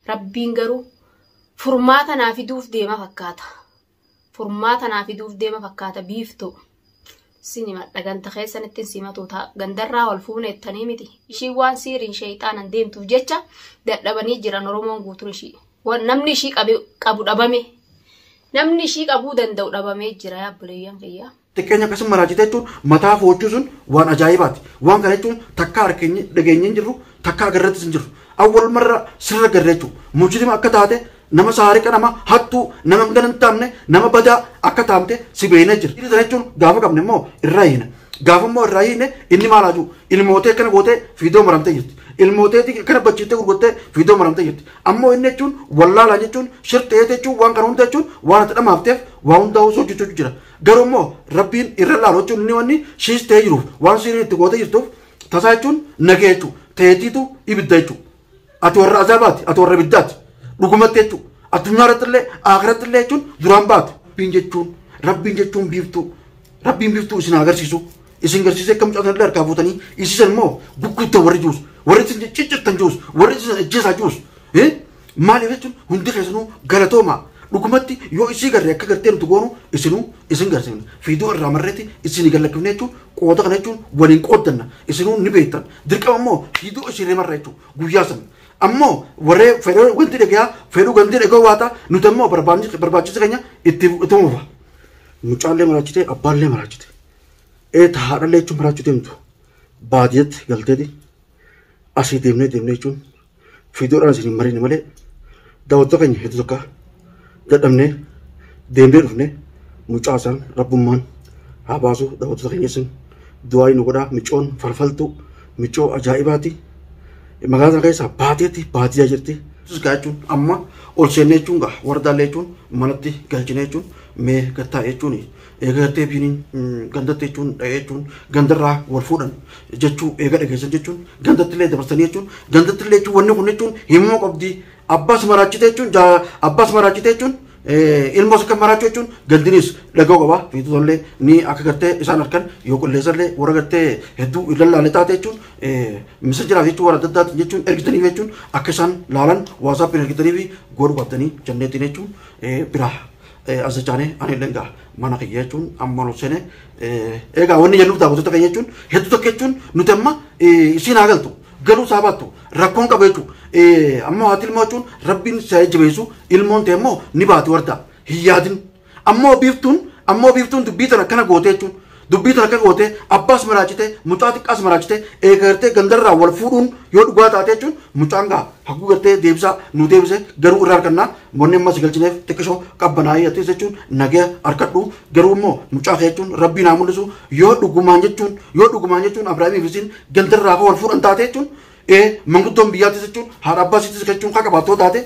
Rabbiin garuu furmaata naa fiduuf deema fakkaata. Furmaata naa fiduuf deema fakkaata biiftuu. Sin himadha ganda keessanitti simatu ta'a. Gandarraa wal fuunettanii miti. Ishiin waan siiriin sheexaanan deemtuuf jecha dadhabanii jiran Oromoon guutuun ishii. Namni ishii qabu dhabame. Namni ishii qabuu danda'u dhabamee jira yaa obboleeyyan kiyya. Xiqqeenya akkasuma maraachite jechuun mataa foochuu sun waan ajaa'ibaati. Waan kana jechuun takka harkeenye dhageenye hin jirru takka agarrattis hin jirru. Awwal marra sirra garre jechuudha. Mujrima akka taate nama saariqa nama hattuu nama hin hin taamne nama badaa akka taamte si beeknee jira. Inni jechuun gaafa qabne immoo irraa hiina. Gaafa immoo irraa hiine inni maal haaju ilmootee akkana gootee fiidoo maramtee jirti. Ilmootee akkana bachiiftee gurgurtee fiidoo maramtee jirti. Ammoo inni jechuun wallaalaa jechuun shirxee jechuun waan kana hunda jechuun waan ati dhamaafteef waa hundaa hojjechuu jira. Garuu immoo rabbiin irra laalu jechuun inni wanni shiis ta'ee jiruuf waan sirrii itti gootee jirtuuf tasaa jechuun nagee jechuudha. Teetiitu ibidda jechuudha. Ati warra azaabaati ati warra ibiddaati. Dhugumatti jechuudha. Addunyaa irratti illee akhiratti illee jechuun duraan baate. Rabbiin jechuun rabbiin jechuun biiftuu rabbiin biiftuu isin agarsiisu. Isin garsiisee akkam mucaa illee harkaa fuutanii isiisan immoo gugguuttan warri jirus warri isin ciccittan jirus warri isin ajjeesaa jirus. Maaliif jechuun hundi keessanuu galatoomaa. Dhugumatti yoo isii garree akka gartee nuti goonu isinuu isin garsiifna. Fiidoo irraa marreetti isin gallakkifne jechuun qooda kana jechuun waliin qooddanna. Isinuu ni beektan. Dirqama immoo fiidoo isin marra jechuun guyyaa sana. Ammoo warree fedhuu wanti dhagayaa fedhuu ganti dhaga'uu baata nuti ammoo barbaachisa keenya itti mufa. Mucaallee maraachite abbaallee maraachite. Ee haadhallee jechuun maraachuu deemtu. Baadiyyaatti galteeti asii deemnee deemnee jechuun fiidoodhaan isin hin mariin malee daawwattoota keenya hedduu tokko dadhabnee deemnee dhufnee mucaa isaan rabbummaan haa baasu daawwattoota keenya isin du'aa nu godhaa micoon falfaltuu micoo ajaa'ibaati. Magaalaa sana keessaa baateetti baadiyyaa jirti. Gaa jechuun amma ol seennee jechuun gaa wardaallee jechuun manatti galchine jechuun mee gattaa jechuun eega gartee biiniin gandatti jechuun dha'ee jechuun gandarraa wal fuudhan jechuu eega dhageessan jechuun gandatti illee dabarsanii jechuun gandatti illee jechuun wanni kun jechuun himuu qabdi abbaas maraachite jechuun abbaas maraachite jechuun ilmoos akka maraachuu jechuun gandinis dhaga'uu qaba fiixoollee ni akka gartee isaan harkan yoo qilleessallee warra gartee hedduu ilallaale taate jechuun misajiraaf jechuun warra adda addaatiin jechuun ergitaniif jechuun akka isaan laalan waasaappiin ergitaniif godhu qabdanii janneetiin jechuun biraa azachaanee ani illee gaa mana kiyya jechuun amma ol seenee egaa wanni jennuuf daawwattoota keenya jechuun hedduu tokko jechuun nuti amma isiin haa galtu galuu isaa baattu rakkoon qaba jechuun ammoo haati ilmoo jechuun rabbiin isa jabeessu ilmoon ta'e immoo ni baati warda hin yaadin ammoo biiftuun dubbii tana akkana goote jechuun dubbii tana akkana goote abbaas maraachite mucaa xiqqaas maraachite eega gartee gandarraa wal fuudhuun yoo dhugaa taate jechuun mucaan gaa hagguu gartee deebisaa nu deebise garuu irraa harkannaa wanni ammas galchineef xiqqishoo qabbanaayee attis jechuun nagaya harkadhu garuu immoo mucaa kee jechuun rabbiin haa mul'isu yoo dhugumaan jechuun Abrahaamiif isiin gandarraa wal fuudhan taate jechuun manguddoon biyyaattis jechuun haadha abbaa isiittis jechuun kan qabaattoo taate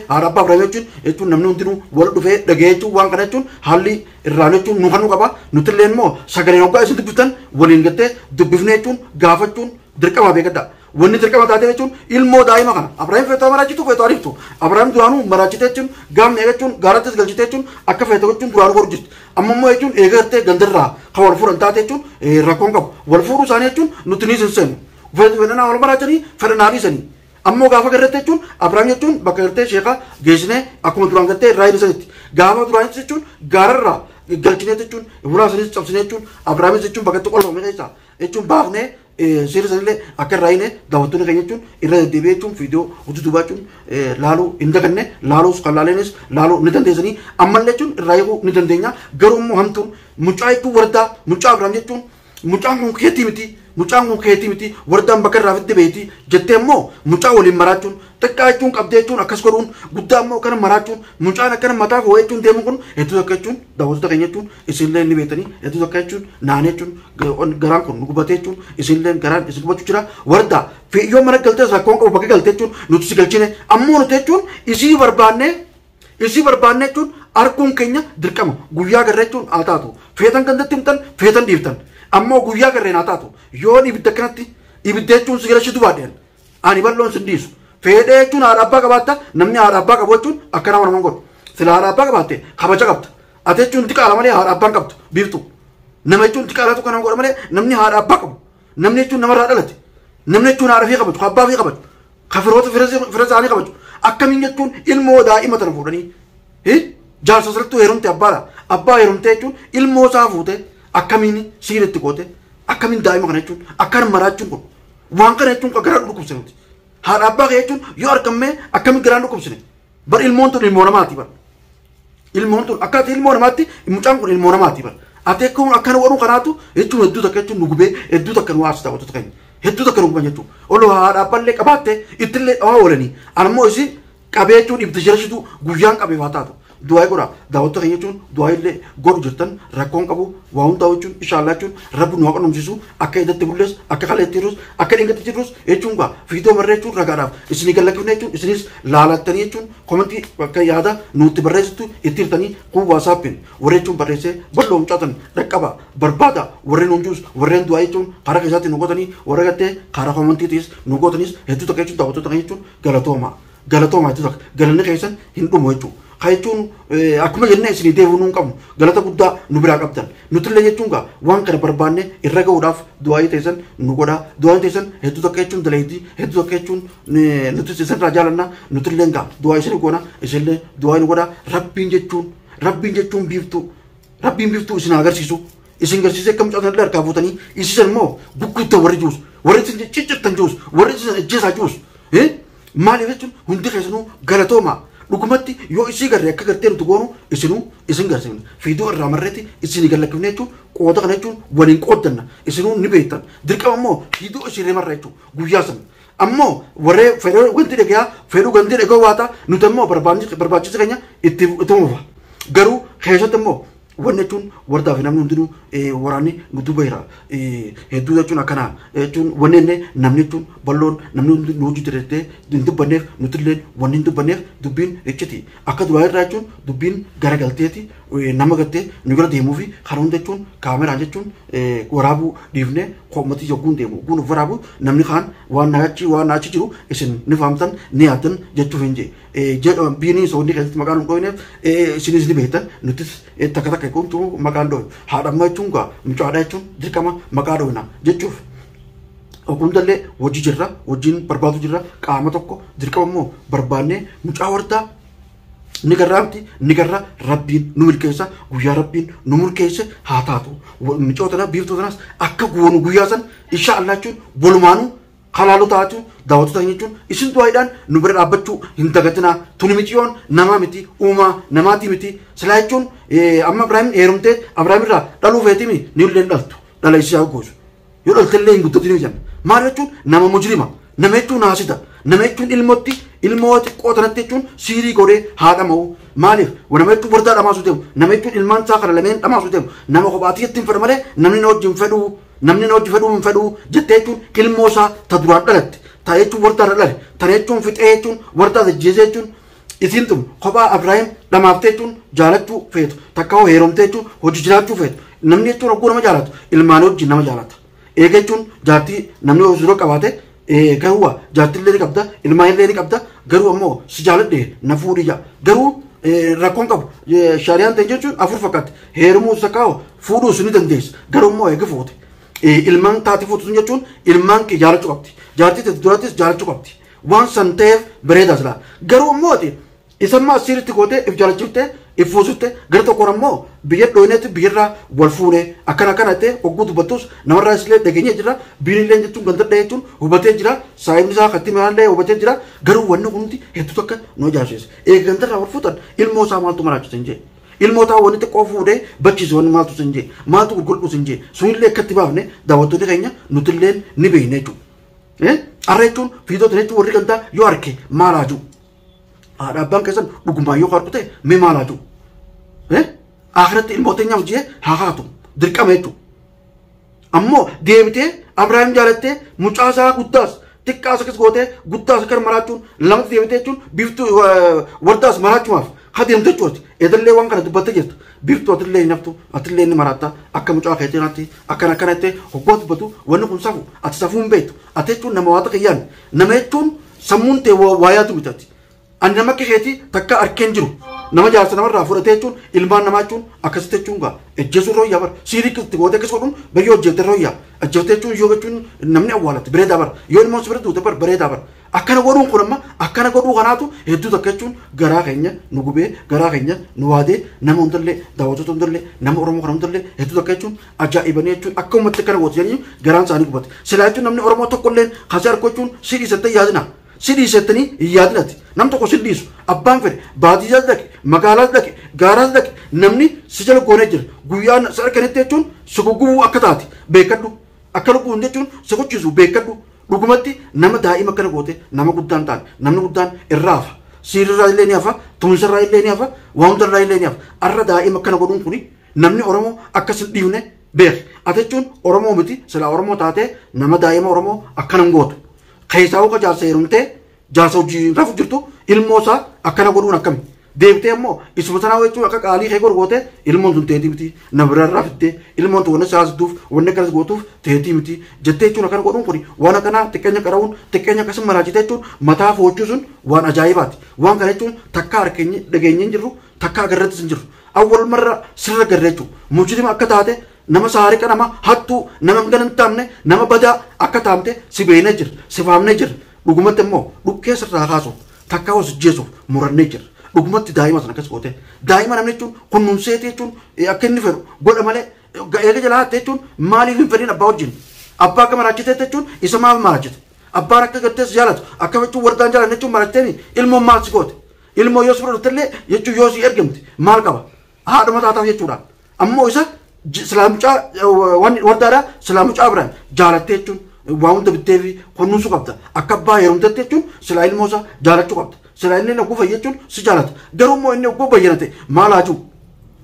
haadha abbaa Abrahaam jechuun namni hundinuu wal dhufee dhaga'ee jechuun waan kana jechuun haalli irraa jechuun nu kan qaba nutillee immoo sagaleen hoggaa isin dubbiftan waliin gattee dubbifnee jechuun gaafachuun dirqama beekadha. Wanni dirqama taate jechuun ilmoo daa'ima kana Abrahaam feetoo maraachitu feetoo ariiftu Abrahaam duraanuu maraachite jechuun gaamni jechuun gaarattis galchite jechuun akka feetoo jechuun duraanuu godhu jirti. Amma immoo jechuun eega gartee gandarraa kan wal fuudhan taate jechuun rakkoon qabu wal fuudhuu isaanii jechuun nuti ni seenu. Fedhanaa wal maraachanii fedhanaa dhiisanii. Ammoo gaafa gartee jechuun Abrahaam jechuun bakka gartee sheekaa geessinee akkuma duraan gartee irraa hidhisanitti. Gaafa duraanis jechuun gaararraa galchinee jechuun ulaa sanis cabsinee jechuun Abrahaamis jechuun bakka itti qolfame keessaa jechuun baafnee seera sanillee akka irraa hine daawwattoonni keenya jechuun irra deddeebi'ee jechuun viidiyoo hojii duubaa jechuun laaluu hin daganne laaluus kan laaleenis laaluu ni dandeessanii ammallee jechuun irraa hiikuu ni dandeenya garuu immoo hamtuun mucaa jechuun wardaa mucaa Abrahaam jechuun mucaan kun keetii miti mucaan kun keetii miti wardaan bakka irraa fidde beeti jettee immoo mucaa waliin maraachuun xiqqaa jechuun qabdee jechuun akkas godhuun guddaa immoo akkana maraachuun mucaan akkana mataa foo'ee jechuun deemuun kun hedduu takka jechuun daawwattoota keenya jechuun isinillee ni beektanii hedduu takka jechuun naanee jechuun garaan kun nu gubatee jechuun isinillee garaan isin gubachuu jira wardaa yoo mana galtee rakkoon qabu bakka galtee jechuun nuti si galchine ammoo nuti jechuun isii barbaannee jechuun arguun keenya dirqama guyyaa garree jechuun haa taatu feetan gandatti himtan feetan dhiiftan ammoo guyyaa garreen haa taatu yoo ibidda kanatti ibidda jechuun si galashitu baadheen ani bal'oon sin dhiisu fedhee jechuun haadha abbaa qabaatta namni haadha abbaa qabu jechuun akka nama naman godhu sila haadha abbaa qabaatte kabaja qabda ati jechuun xiqqaala malee haadha abbaan qabdu biiftu nama jechuun xiqqaalatu kana godha malee namni haadha abbaa qabu namni jechuun namarraa dhalate namni jechuun haadha fi qabatu abbaa fi qabatu kafiroota fira isaanii qabatu Akkamiin jechuun ilmoo daa'ima tana fuudhanii jaarsa sirrittuu heerumte abbaadha. Abbaa heerumte jechuun ilmoo isaa fuute akkamiin siiritti goote akkamiin daa'ima kana jechuun akkan maraachuun kun waan kana jechuun garaa dhukkubsine nuti. Haadha abbaa kee jechuun yoo argamee akkamiin garaan dhukkubsine bar ilmoon tun ilmoo namaati bar. Ilmoon tun akka ati ilmoo namaatti mucaan kun ilmoo namaati bar. Ati akkuma akkana godhuu kanaatu jechuun hedduu takka jechuun nu gubee hedduu takka nu aarsa daawwattoota keenya. Hedduu takka nu guban jechuudha. Oloo haadha abbaallee qabaatte ittillee dhawaa oolanii. Anammoo isin qabee jechuun ibda jirashitu guyyaan qabee haa taatu. Du'aa godha daawwattoota keenya jechuun du'aa illee godhu jirtan rakkoon qabu waa hundaa jechuun inshaallaa jechuun rabbi nu haa qunnamsiisu akka idatti bullees akka kaleetti jirus akka dhingatti jirus jechuun gaa fiidoo marree jechuun ragaadhaaf isinii gallakkifne jechuun isinis laalattanii jechuun komentii bakka yaada nutti barreessitu itti hirtanii kun waasaappiin warreen jechuun barreessee bal'oo mucaatan dhaqqaba barbaada warreen hunjuus warreen du'aa jechuun karaa keessaatti nu gootanii warra gattee karaa komentiitiis nu gootanis hedduu takka jechuun daawwattoota keenya jechuun galatooma galatooma hedduu takka galanni keessan hin dhumu jechuudha. Jechuun akkuma jennee isinii deebi'uu nuun qabnu galata guddaa nu biraa qabdan nutillee jechuun gaa waan kana barbaanne irra ga'uudhaaf du'aayii teessan nu godha du'aayin teessan hedduu takka jechuun dalaydii hedduu takka jechuun nuti isinirraa jaalanna nutillee gaa du'aa isinii goona isinillee du'aayii nu godha rabbiin jechuun biiftuu rabbiin biiftuu isin agarsiisu isin garsiisee akkam caatanillee harkaa fuutanii isisan immoo gugguuttan warri juus warri isin ciccittan juus warri isin ajjeesaa juus maaliif jechuun hundi keessanuu galatooma. Dhugumatti yoo isii garree akka gartee nuti goonu isinuu isin garsiifna. Fiidoo irraa marreetti isinii gallakkifne jechuun qooda kana jechuun waliin qooddanna. Isinuu ni beektan. Dirqama immoo fiidoo isinii marra jechuun guyyaa sana. Ammoo warree fedhuu wanti dhagayaa fedhuu ganti dhaga'uu baata nuti ammoo barbaachisa keenya itti uumufa. Garuu keessatti immoo wanni jechuun wardaa fi namni hundinuu waraanni nu duuba jira. Hedduu jechuun akkana jechuun wanni inni namni jechuun bal'oon namni hundi nu hojii jirettee hin dubbanneef nutillee wanni hin dubbanneef dubbiin icciti. Akka duraa irraa jechuun dubbiin garagalteeti nama gartee nu gara deemuu fi kana hunda jechuun kaameraan jechuun waraabuu dhiifnee koommatii yogguun deemu guun of waraabu namni kaan waan naachi jiru isin ni fahamtan ni yaaddan jechuuf hin jee. Biiniin soonni keessatti maqaan hin dhooyneef isinis ni beektan nutis takka takka kuntu maqaan dhooynu haadha ammaa jechuun gaa mucaadha jechuun dirqama maqaa dhooyna jechuuf. Ogummallee hojii jirra hojiin barbaadu jirra qaama tokko dirqama immoo barbaannee mucaa wardaa ni garraamti ni garra rabbiin nu milkeessa guyyaa rabbiin nu milkeesse haa taatu mucoo tana biiftuu tanas akka goonu guyyaa san insha Allah jechuun walumaanuu halaaloo taatu daawwattoota jechuun isin du'aayidhaan nu bira dhaabbachuu hin dagatinaa tuni miciyoon namaa miti uumaa namaatii miti silaa jechuun amma Ibraahim heerumtee Ibraahim irraa dhaluu feetimi ni illee dhaltu dhala isii haa goosu yoo dhaltellee hin guddatini jenna maal jechuun nama mujrima nama jechuun haasita nama jechuun ilmootti ilmoo xiqqoo tanatti jechuun siirii godhee haadha ma'u maaliif nama jechuun wardaa dhamaasuu deemu nama jechuun ilmaan isaa kana lameen dhamaasuu deemu nama kophaatii ittiin fedha malee namni na wajjin fedhuu namni na wajjin fedhuu hin fedhuu jettee jechuun ilmoo isaa ta duraan dhalatte ta jechuun wardaa dhale ta jechuun fixee jechuun wardaa ajjeesee jechuun isiin tun kophaa Ibraahim dhamaaftee jechuun jaalachuu feetu takka hoo heerumtee jechuun hojii jiraachuu feetu namni jechuun hogguu nama jaalatu ilmaan wajjin nama jaalata eega jechuun jaartii namni hojii dura qabaate garuu jaartillee ni qabda ilmaanillee ni qabda garuu ammoo si jaaladhe na fuudhi jaa garuu rakkoon qabu shaariyaan ta'e jechuun afur fakkaatti heerumuu sakkaa'u fuudhuus ni dandeessa garuu immoo eega fuute ilmaan taate fuutu sun jechuun ilmaan kee jaalachuu qabdi jaartii ta'e durattis jaalachuu qabdi waan san ta'eef bareedaa silaa garuu immoo ati isammaa sirriitti gootee if jaalachiftee if fuusifte gara tokkoon ammoo biyya dhooyneetti biyyarraa wal fuune akkana akkana ta'e hogguu dubbattus namarraa isillee dhageenyee jira biinillee jechuun gandadha jechuun hubatee jira saayibni isaa katti maallee hubatee jira garuu wanni hundi hedduu takka nu ajaa'ibsiisa eega gandarraa wal fuutan ilmoo isaa maaltu maraachisa hin jee ilmoo taa wanni xiqqoo fuudhee bachiise wanni maaltu sin jee maaltu gurgurdhu sin jee sunillee akkatti baafne daawwattoonni keenya nutillee ni beekne jechuudha. Arra jechuun fiidota jechuun warri gandaa yoo arke maal haa jiru? Haadha abbaan keessan dhugumaan yoo harku ta'e mee maal haa jiru? Akhiratti ilmoo teenyaaf jee haa haatu dirqama jechuudha. Ammoo deebitee Ibraahim jaalattee mucaa isaa guddaas xiqqaas akkas gootee guddaas akka maraachuun lamatti deebitee jechuun biiftuu wardaas maraachumaaf haa deemte jechuudha. Eedallee waan kana dubbattee jirtu biiftuu atillee hin haftu atillee ni maraatta akka mucaa keetii naatti akkana akkana jettee hoggoo dubbatu wanni kun safu ati safuu hin beektu ati jechuun nama waa takka yaan nama jechuun sammuun ta'e waa yaadu bitatti. Ani nama akka keetii takka arkeen jiru nama jaarsa namarraa fudhatee jechuun ilmaan namaa jechuun akkasitti jechuun gaa ejjeesuun rooyyaa bara siirii itti gootee akkas godhuun bayyoo hojjettee rooyyaa ajjeeftee jechuun yoo jechuun namni awwaalatti bareedaa bara yoo ilmoon si bira duute bara bareedaa bara Akkana godhuun kun amma akkana godhuu kanaatu hedduu takka jechuun garaa keenya nu gubee, garaa keenya nu waadee, nama hundallee, daawwattoota hundallee, nama Oromoo kana hundallee hedduu takka jechuun ajaa'ibanii jechuun akka uummatti akkana gootu jedhanii garaan isaanii gubate. Silaa jechuun namni Oromoo tokkolleen kasee harkoo jechuun si dhiisattee yaadina. Si dhiisattanii hin yaadinati. Nam tokko si dhiisu. Abbaan fedhe baadiyyaas dhaqe, magaalaas dhaqe, gaaraas dhaqe, namni si jala goonee jira. Guyyaan si harkanitti jechuun si guggubuu akka taate beekadhu. Akka lubbuun jechuun si kuchisu beekadhu. Dhugumatti nama daa'ima akkana goote nama guddaan taane, namni guddaan irraa hafa. Siirraa illee ni hafa, tumsarraa illee ni hafa, waa hundarraa illee ni hafa. Arra daa'ima akkana godhuun kuni namni Oromoo akkas hin dhiifne beek. Ati jechuun Oromoo miti, silaa Oromoo taatee nama daa'ima Oromoo akkana hin gootu. Keessaa hooka jaarsa heerumtee jaarsa hojii rafu jirtu ilmoo isaa akkana godhuun akkami? Deebitee immoo isuma sanaa jechuun akka qaalii kee godhu goote ilmoon sun teetii miti, nama biraarraa fiddee ilmoon tun wanni saasituuf wanni akkanas gootuuf teetii miti jettee jechuun akkana godhuun kuni waan akkanaa xiqqeenya qara'uun xiqqeenya akkasuma maraachite jechuun mataa foochuu sun waan ajaa'ibaati. Waan kana jechuun takka harkeenyi dhageenye hin jirru, takka agarrattis hin jirru. Awwal marra sirra garre jechuudha. Mujrima akka taate, nama saariqa, nama hattuu, nama hin taamne, nama badaa akka taamte si beeknee jira, si faamnee jira. Dhugumatti immoo dhukkee sirraa kaasuuf takka hojii jeesuuf murannee jira. Dhugumatti daa'ima sana akkas goote, daa'ima namni jechuun kunuunseeti jechuun akka inni fedhu godha malee eega jalaa hatte jechuun maaliif hin fedhin abbaa wajjin? Abbaa akka maraachite jechuun isa maaf maraachite? Abbaan akka gattees jaalatu akka jechuun wardaan jaalanne jechuun maraachiteemi ilmoon maal si goote? Ilmoo yoo si bira dhuftellee jechuun yoo si ergamte maal qaba? Haadhuma taataaf jechuudha. Ammoo isa silaa mucaa wardaadhaa, silaa mucaa biraan jaalattee jechuun waa hunda bittee fi kunuunsuu qabda. Akka abbaa heerumtetti jechuun silaa ilmoo isaa jaalachuu qabda. Silaa inni hogguu fayya jechuun si jaalata. Garuu immoo inni hogguu bayyanate maal haa jiru?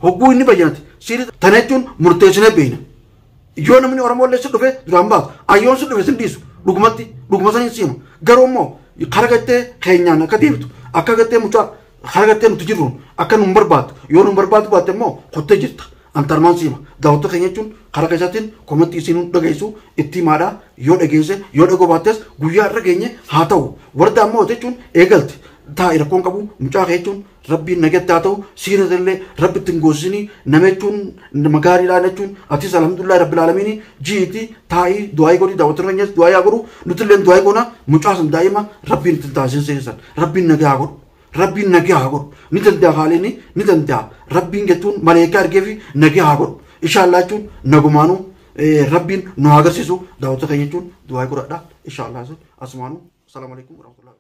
Hogguu inni bayyanate siiri tana jechuun murteessinee beekna. Yoo namni Oromoo illee si dhufe duraan baatu, ayyoon si dhufe sin dhiisu, dhugumatti dhuguma saniin siima. Garuu immoo kara gattee keenyaan akka deebitu, akka gattee mucaa kara gattee nuti jirruun akka nun barbaaddu, yoo nun barbaaddu baatte immoo kottee jirta. Antarmaan siima. Daawwattoota keenya jechuun karaa keessaatiin komantii isiin dhageessu itti himaadha. Yoo dhageesse, yoo dhagoo baattes guyyaa irra geenye haa ta'u. Warda ammoo jechuun eegalte. Taa'i, rakkoon qabu. Mucaa kee jechuun rabbiin nagatti haa ta'u, siira illee rabbi ittiin goosisinii, nama jechuun nama gaariidhaan jechuun atis alhamdulillahi rabbil aalamiini jiiti taa'ii du'aayii godhi. Daawwattoota keenyas du'aayii haa godhu, nuti illee du'aayii goona. Mucaa san daa'ima rabbiin ittiin taasisin seensan, rabbiin nagaa haa godhu. Rabbiin nagaa haa godhu. Ni danda'a, haalini ni danda'a. Rabbiin jechuun maleekaa argee fi nagaa haa godhu. Inshaallah jechuun nagumaanuu rabbiin nu haa agarsiisu. Daawwattoota keenya jechuun du'aayii godhadha. Inshaallah asumaanuu. Assalamu alaikum warahmatullahi.